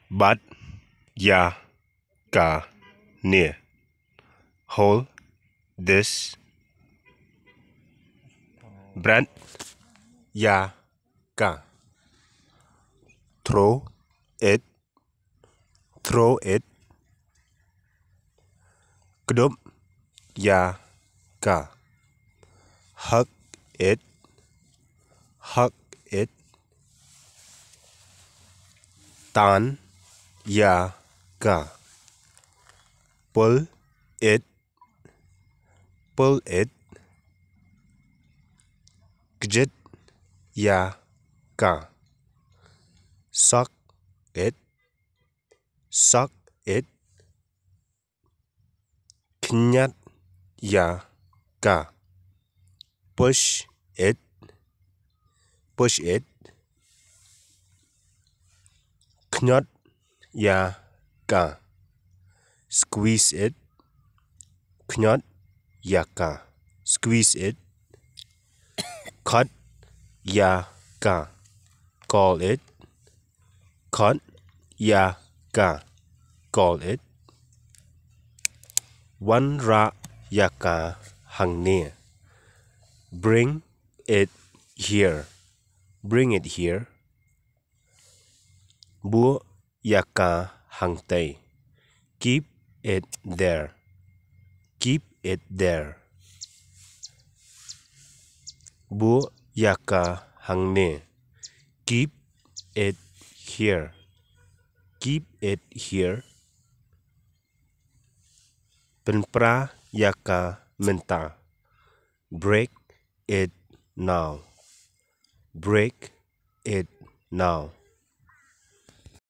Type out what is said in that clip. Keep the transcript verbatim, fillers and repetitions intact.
Bat ïa kane. Hold this. Bret ïa ka. Throw it. Throw it. Kdup ïa ka. Hug it. Hug it. Tan ïa ka. Pull it. Pull it. Kjit ïa ka. Suck it. Suck it. Kñiat ïa ka. Push it. Push it. Kñiot ïa ka. Squeeze it. Kñiot ïa ka. Squeeze it. Khot ïa ka. Call it. Khot ïa ka. Call it. Wanrah ïa ka hangne. Bring it here. Bring it here. Buh ïa ka hangtei. Keep it there. Keep it there. Buh ïa ka hangne. Keep it here. Keep it here. Pynpra ïa ka mynta. Break it now. Break it now.